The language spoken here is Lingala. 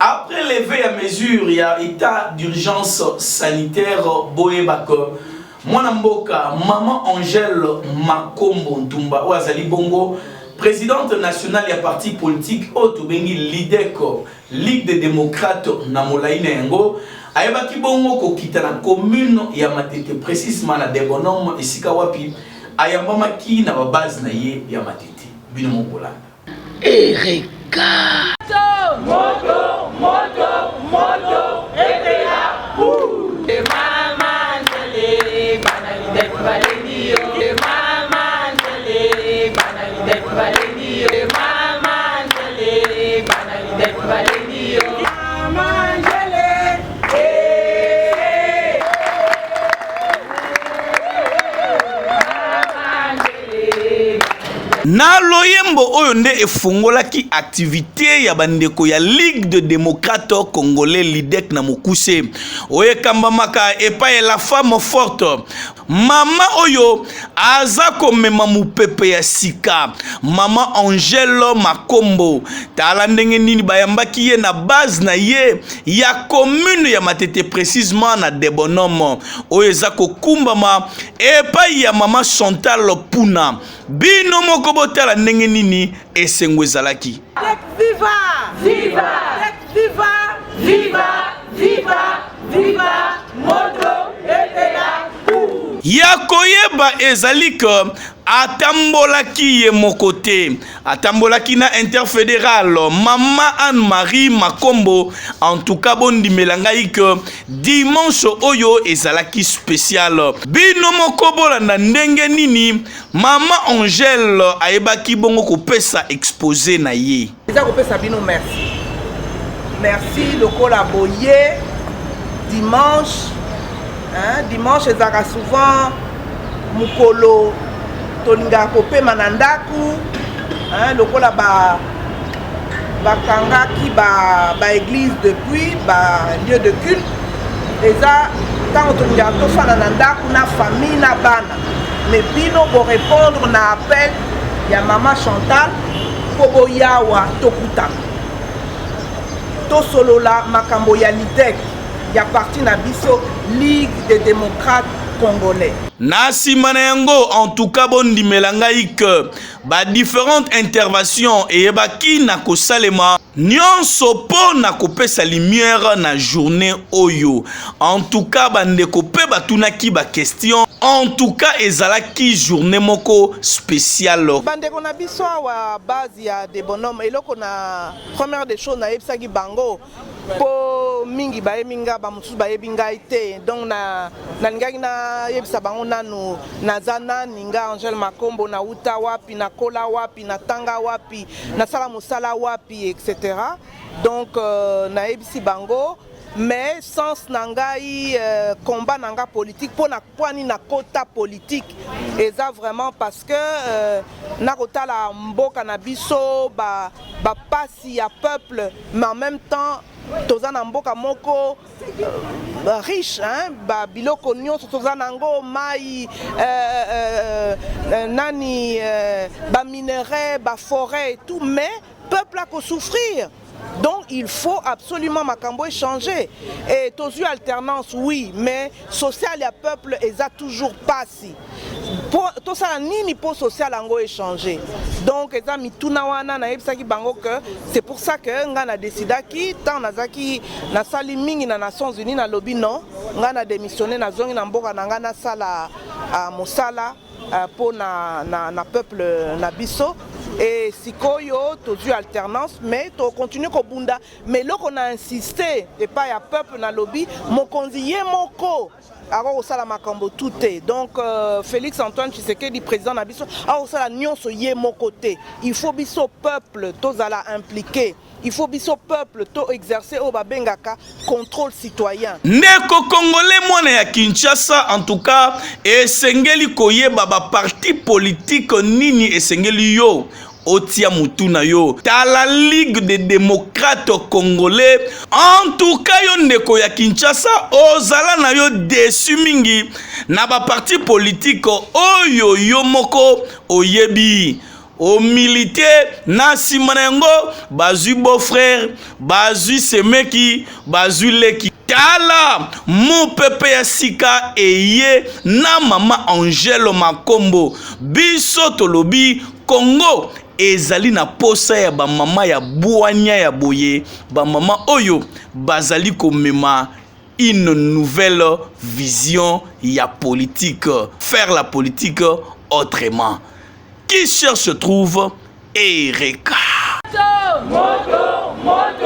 Après levée ya mesure ya etat d'urgence sanitaire, boyeba que mwana mboka maman Angèle Makombo Ntumba oyo azali bongo présidente nationale ya parti politique oyo tobengi LIDEC, Ligue des démocrates na molai na yango, ayebaki bongo kokita na commune ya Matete, précisément na Debonhomme, esika wapi ayambamaki na babase na ye ya Matete. Bino mokolanda. Ereka. Moto, moto, moto, epela, mama Angele, bana LIDEC balengi yo. Mama Angele, bana LIDEC balengi yo. Mama Angele, bana LIDEC balengi yo. Mama Angele, eh. Mama Angele. Na loyembo oyo nde efungolaki activité ya bandeko ya Ligue de démocrates congolais, LIDEC na mokuse, oyo ekambamaka epai ya la femme forte, mama oyo aza komema mopepe ya sika, mama Angele Makombo. Tala ndenge nini bayambaki ye na base na ye ya commune ya Matete, précisément na Debonhomme, oyo eza kokumbama epai ya mama Chantal Puna. Bino moko botala ndenge nini esengo ezalaki. Viva! Viva! Viva! Viva! Viva! Viva! Moto epela! Ya koyeba ezali ke atambolaki ye moko te, atambolaki na interfédéral mama Anne-Marie Makombo. En tout cas, bondimela ngai ke dimanche oyo ezalaki spécial. Bino moko bolanda ndenge nini mama Angèle ayebaki bongo kopesa exposé na ye. Eza kopesa bino merci, merci lokola boye dimanche, hein, dimanche ezalaka souvent mokolo tolingaka kopema na ndako, hein, lokola ba bakangaki ba baéglise depuis ba lieu de culte. Eza ntango tolingaka tofanda na ndako na famille na bana, mais bino borépondre na appel ya mama Chantal mpo boyawa tokutana, tosolola makambo ya LIDEC, ya parti na biso Ligue des démocrates congolais. Na nsima na yango, en tout cas, bondimela ngai ke badifférentes interventions eyebaki na kosalema nyonso mpo na kopesa lumière na journée oyo. En tout cas, bandeko mpe batunaki baquestion. En tout cas, ezalaki journée moko spéciale. Bandeko na biso awa, base ya de Bonhomme, eloko na première des choses nayebisaki bango, mpo mingi bayebi nga, bamosusu bayebi ngai te, donc nalingaki nayebisa bango nanu naza nani. Nga Angele Makombo, nauta wapi, nakola wapi, natanga wapi, nasala mosala wapi, etc. Donc nayebisi bango, mais sens na ngai, combat na nga politique, mpo na pwani nakota politique, eza vraiment parce que nakotala mboka na biso, bapasi ya peuple, mais en même temps toza na mboka moko riche, hein, babiloko nyonso toza nango, mai, nani, baminerai, baforêt et tout, mais peuple akosouffrir. Donc il faut absolument makambo echanger. Et tozwi alternance, oui, mais social ya peuple eza toujours pasi. Tosala nini mpo social yango echanger? Donc eza mituna wana nayebisaki bango que c'est pour ça que ngai na décidaki, ntango nazalaki nasali mingi na Nations Unies, nalobi non, ngai na démissionné, nazongi na mboka na ngai, nasala mosala mpo na peuple na biso. E sikoyo tozwi alternance, mais tokontinue kobunda. Mais eloko na insiste epai ya peuple, nalobi mokonzi ye moko akokosala makambo tu te. Donc Félix Antoine Tshisekedi, président na biso, akosala nyonso ye moko te. Il faut biso peuple tozala impliqué, il faut biso peuple to exercer oyo babengaka contrôle citoyen. Ndeko congolais, mwana ya Kinshasa, en tout cas esengeli koyeba baparti politique nini esengeli yo otia mutu na yo. Tala Ligue des démocrates congolais. En tout cas, yo ndeko ya Kinshasa, ozala na yo déçu mingi na baparti politique oyo yo moko oyebi. Omilite na nsima na yango bazwi beau frère, bazwi semeki, bazwi leki. Tala mopepe ya sika eye na mama Angèle Makombo. Biso tolobi Congo ezali na posa ya bamama ya bwanya ya boye, bamama oyo bazali komema une nouvelle vision ya politique, faire la politique autrement. Qui cherche trouve. Ereka. Moto, moto.